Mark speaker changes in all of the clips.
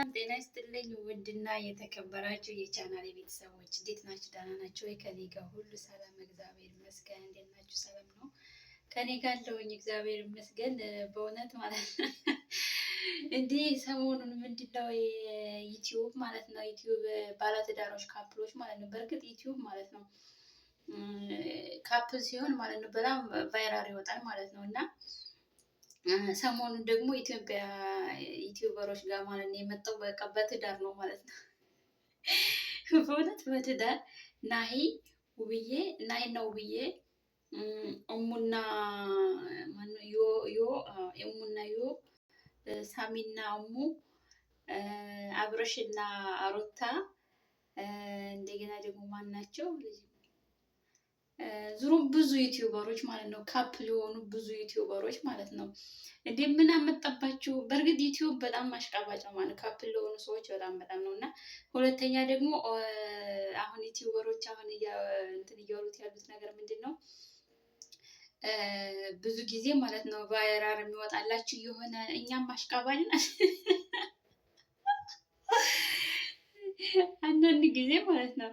Speaker 1: ጤና ይስጥልኝ ውድና የተከበራችሁ የቻናል ቤተሰቦች እንዴት ናችሁ? ደህና ናችሁ ወይ? ከኔ ጋር ሁሉ ሰላም እግዚአብሔር ይመስገን። እንዴት ናችሁ? ሰላም ነው ከኔ ጋር አለሁኝ እግዚአብሔር ይመስገን። በእውነት ማለት ነው እንዲህ ሰሞኑን ምንድነው ዩቲዩብ ማለት ነው ዩቲዩብ ባለትዳሮች couple ኦች ማለት ነው። በእርግጥ ዩቲዩብ ማለት ነው couple ሲሆን ማለት ነው በጣም viral ይወጣል ማለት ነው እና ሰሞኑን ደግሞ ኢትዮጵያ YouTuber ኦች ጋር ማለት ነው የመጣው በቃ በትዳር ነው ማለት ነው። በእውነት በትዳር ናሂ ውብዬ ናሂና ውብዬ እሙና ዮ እሙና ዮ ሳሚና እሙ አብረሽና አሮታ እንደገና ደግሞ ማን ናቸው? ዙሮ ብዙ YouTuber ኦች ማለት ነው፣ couple የሆኑ ብዙ YouTuber ኦች ማለት ነው። እንዴ ምን አመጣባችሁ? በእርግጥ ዩቲዩብ በጣም አሽቃባጭ ነው ማለት couple ለሆኑ ሰዎች በጣም በጣም ነው። እና ሁለተኛ ደግሞ አሁን YouTuber ኦች አሁን እንትን እያሉት ያሉት ነገር ምንድን ነው? ብዙ ጊዜ ማለት ነው viral የሚወጣላችሁ የሆነ እኛም አሽቃባጭ ነን አንዳንድ ጊዜ ማለት ነው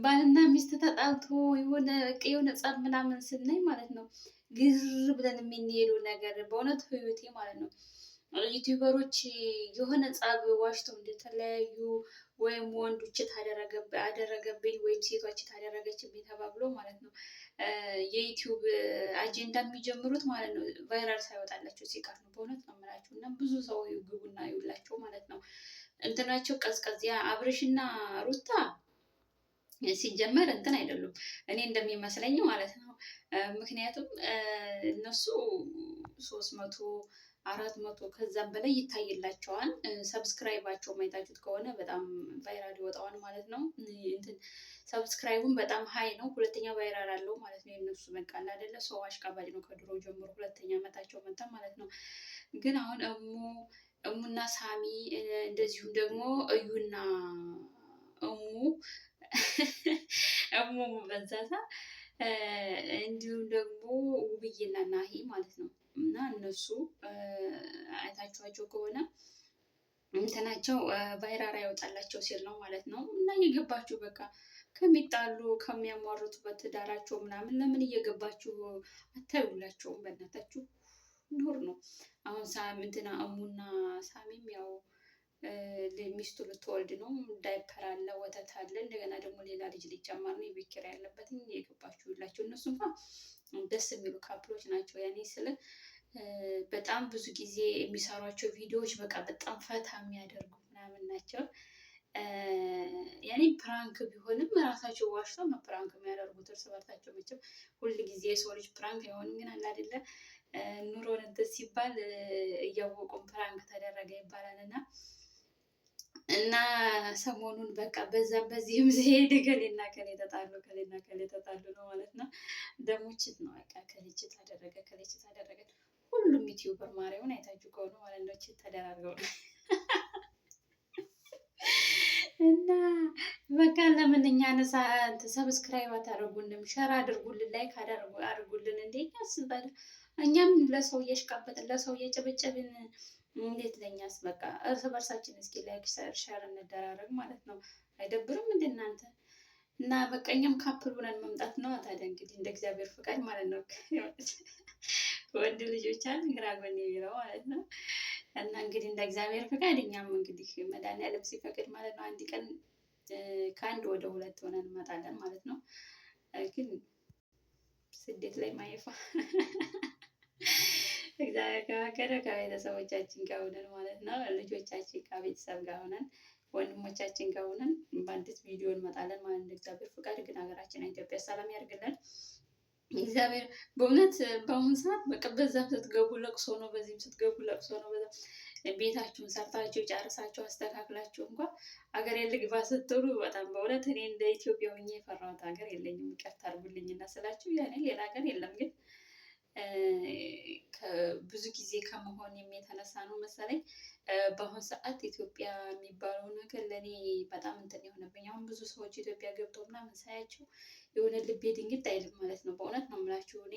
Speaker 1: ባልና ሚስት ተጣልቶ የሆነ የሆነ ጸብ ምናምን ስናይ ማለት ነው ግር ብለን የምንሄደው ነገር በእውነት ህይወቴ ማለት ነው። YouTuber ኦች የሆነ ጸብ ዋሽተው እንደተለያዩ ወይም ወንዱ cheat አደረገብኝ ወይም ሴቷ cheat አደረገችብኝ ተባብሎ ማለት ነው የዩቲዩብ አጀንዳ የሚጀምሩት ማለት ነው viral ሳይወጣላቸው ሲቀር ነው። በእውነት ነው የምላችሁ እና ብዙ ሰው ግቡና ይውላቸው ማለት ነው። እንትናቸው ቀዝቀዝ ያ አብርሽና ሩታ ሲጀመር እንትን አይደሉም፣ እኔ እንደሚመስለኝ ማለት ነው። ምክንያቱም እነሱ 300 400 ከዛም በላይ ይታይላቸዋል። subscribe ኣቸው ማየታችሁት ከሆነ በጣም viral ይወጣዋል ማለት ነው። እንትን subscribe ኡን በጣም high ነው። ሁለተኛ viral አለው ማለት ነው። የእነሱ በቃ አይደለ ሰው አሽቃባጭ ነው ከድሮ ጀምሮ ሁለተኛ ዓመታቸው መጣ ማለት ነው። ግን አሁን እሙ እሙና ሳሚ እንደዚሁም ደግሞ እዩና እሙ እሙ በዛታ እንዲሁም ደግሞ ውብዬና ናሂ ማለት ነው። እና እነሱ አይታችኋቸው ከሆነ እንትናቸው viral ያወጣላቸው ሲል ነው ማለት ነው። እና እየገባችሁ በቃ ከሚጣሉ ከሚያሟርቱበት ትዳራቸው ምናምን ለምን እየገባችሁ አታዩላቸውም? በእናታችሁ ኖር ነው። አሁን እንትና እሙና ሳሚም ያው ሚስቱ ልትወልድ ነው። ዳይፐር አለ፣ ወተት አለ። እንደገና ደግሞ ሌላ ልጅ ሊጨመር ነው። የቤት ኪራይ ያለበትን የገባችሁላቸው እነሱ እንኳን ደስ የሚሉ couple ኦች ናቸው። ያኔ ስለ በጣም ብዙ ጊዜ የሚሰሯቸው ቪዲዮዎች በቃ በጣም ፈታ የሚያደርጉ ምናምን ናቸው። ያኔ prank ቢሆንም ራሳቸው ዋሽተው ነው prank የሚያደርጉት እርስ በርሳቸው። መቼም ሁል ጊዜ የሰው ልጅ prank አይሆንም፣ ግን አለ አይደለ ኑሮን እንትን ሲባል እያወቁም prank ተደረገ ይባላል እና እና ሰሞኑን በቃ በዛም በዚህም ሲሄድ ከሌና ከሌ ተጣሉ፣ ከሌና ከሌ ተጣሉ ነው ማለት ነው። ደግሞ cheat ነው በቃ ከሌ cheat አደረገ፣ ከሌ cheat አደረገ። ሁሉም YouTuber ማርያምን አይታችሁ ከሆነ ማለት ነው cheat ተደራርገው ነው እና በቃ ለምን እኛ ነሳ subscribe አታደርጉንም? share አድርጉልን፣ like አድርጉልን። እንዴ እኛም ለሰው እየሽቃበጥን ለሰው እየጨበጨብን እንዴት ለእኛስ በቃ እርስ በርሳችን እስኪ like share እንደራረግ ማለት ነው። አይደብርም እንደ እናንተ? እና በቃ እኛም couple ሆነን መምጣት ነው ታዲያ እንግዲህ እንደ እግዚአብሔር ፍቃድ ማለት ነው። ወንድ ልጆች አሉ ግራ ጎን የሚለው ማለት ነው። እና እንግዲህ እንደ እግዚአብሔር ፍቃድ እኛም እንግዲህ መድኃኒዓለም ሲፈቅድ ማለት ነው አንድ ቀን ከአንድ ወደ ሁለት ሆነን እንመጣለን ማለት ነው። ግን ስደት ላይ ማየፋ እግዚአብሔር ከፈቀደ ከቤተሰቦቻችን ጋር ሆነን ማለት ነው ልጆቻችን ከቤተሰብ ጋር ሆነን ወንድሞቻችን ጋር ሆነን በአዲስ ቪዲዮ እንመጣለን ማለት ነው። እግዚአብሔር ፍቃድ ግን ሀገራችን ኢትዮጵያ ሰላም ያድርግልን። እግዚአብሔር በእውነት በአሁኑ ሰዓት በቃ በዛም ስትገቡ ለቅሶ ነው፣ በዚህም ስትገቡ ለቅሶ ነው። ቤታችሁን ሰርታችሁ ጨርሳችሁ አስተካክላችሁ እንኳ አገሬ ልግባ ስትሉ በጣም በእውነት እኔ እንደ ኢትዮጵያ ሆኜ የፈራሁት ሀገር የለኝም። ይቅርታ አድርጉልኝና ስላችሁ ያኔ ሌላ ሀገር የለም ግን ብዙ ጊዜ ከመሆን የተነሳ ነው መሰለኝ በአሁን ሰዓት ኢትዮጵያ የሚባለው ነገር ለእኔ በጣም እንትን የሆነብኝ። አሁን ብዙ ሰዎች ኢትዮጵያ ገብተው ምናምን ሳያቸው የሆነ ልቤ ድንግጥ አይልም ማለት ነው። በእውነት ነው የምላችሁ እኔ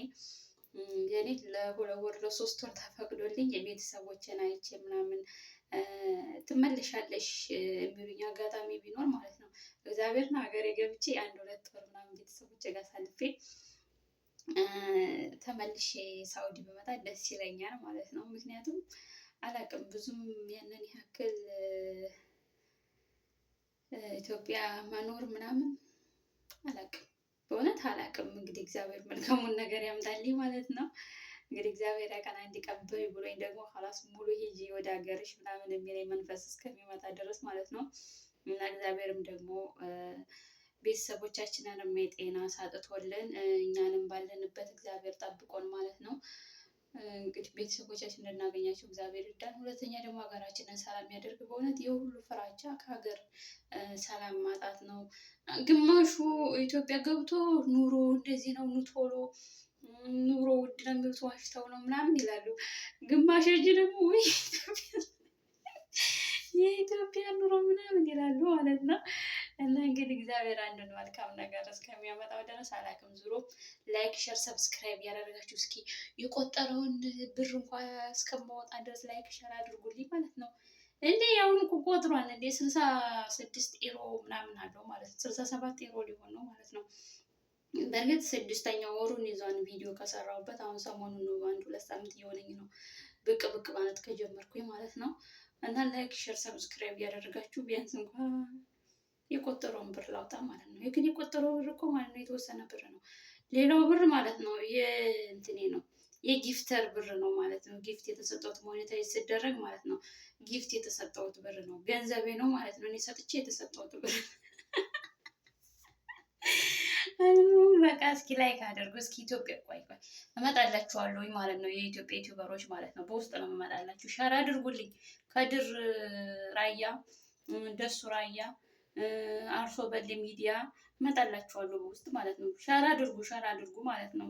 Speaker 1: የኔ ለ2 ወር ለ3 ወር ተፈቅዶልኝ የቤተሰቦችን አይቼ ምናምን ትመለሻለሽ የሚሉኝ አጋጣሚ ቢኖር ማለት ነው እግዚአብሔርን ሀገሬ ገብቼ አንድ 2 ወር ምናምን ቤተሰቦቼ ጋር አሳልፌ ተመልሼ ሳውዲ ብመጣ ደስ ይለኛል ማለት ነው። ምክንያቱም አላቅም ብዙም ያንን ያክል ኢትዮጵያ መኖር ምናምን አላቅም፣ በእውነት አላቅም። እንግዲህ እግዚአብሔር መልካሙን ነገር ያምጣልኝ ማለት ነው። እንግዲህ እግዚአብሔር ያቀን አንድ ቀን በይ ብሎኝ ደግሞ ኋላስ ሙሉ ሂጂ ወደ ሀገርሽ ምናምን የሚለኝ መንፈስ እስከሚመጣ ድረስ ማለት ነው። እና እግዚአብሔርም ደግሞ ቤተሰቦቻችንንም የጤና ሳጥቶልን እኛንም ባለንበት እግዚአብሔር ጠብቆን ማለት ነው። እንግዲህ ቤተሰቦቻችን እንድናገኛቸው እግዚአብሔር ይርዳን። ሁለተኛ ደግሞ ሀገራችንን ሰላም ያደርግ። በእውነት የሁሉ ፍራቻ ከሀገር ሰላም ማጣት ነው። ግማሹ ኢትዮጵያ ገብቶ ኑሮ እንደዚህ ነው፣ ኑቶሎ ኑሮ ውድ ነው የሚሉት ዋሽተው ነው ምናምን ይላሉ። ግማሽ እጅ ደግሞ ወይ የኢትዮጵያ ኑሮ ምናምን ይላሉ ማለት ነው። እና እንግዲህ እግዚአብሔር አንዱን መልካም ነገር እስከሚያመጣው ድረስ አላውቅም። ዙሮ like፣ share፣ subscribe ያደረጋችሁ እስኪ የቆጠረውን ብር እንኳ እስከማወጣ ድረስ like share አድርጉልኝ ማለት ነው። እንዴ ያሁን እኮ ቆጥሯል እንዴ 66 ኤሮ ምናምን አለው ማለት ነው። 67 ኤሮ ሊሆን ነው ማለት ነው። በእርግጥ ስድስተኛ ወሩን ይዟን ቪዲዮ ከሰራሁበት አሁን ሰሞኑን ነው፣ አንድ 2 ሳምንት እየሆነኝ ነው ብቅ ብቅ ማለት ከጀመርኩኝ ማለት ነው። እና like share subscribe እያደረጋችሁ ቢያንስ እንኳ የቆጠረውን ብር ላውጣ ማለት ነው። ግን የቆጠረው ብር እኮ ማለት ነው የተወሰነ ብር ነው። ሌላው ብር ማለት ነው የእንትኔ ነው የ gifter ብር ነው ማለት ነው። gift የተሰጠሁት monetize ሲደረግ ማለት ነው gift የተሰጠሁት ብር ነው፣ ገንዘቤ ነው ማለት ነው። እኔ ሰጥቼ የተሰጠሁት ብር። በቃ እስኪ like አድርጉ እስኪ። ኢትዮጵያ ቆይ ቆይ እመጣላችኋለሁ ማለት ነው። የኢትዮጵያ YouTuber ኦች ማለት ነው። በውስጥ ነው እመጣላችሁ። Share አድርጉልኝ። ከድር ራያ፣ ደሱ ራያ፣ አርሶ በል ሚዲያ እመጣላችኋለሁ በውስጥ ማለት ነው። Share አድርጉ፣ share አድርጉ ማለት ነው።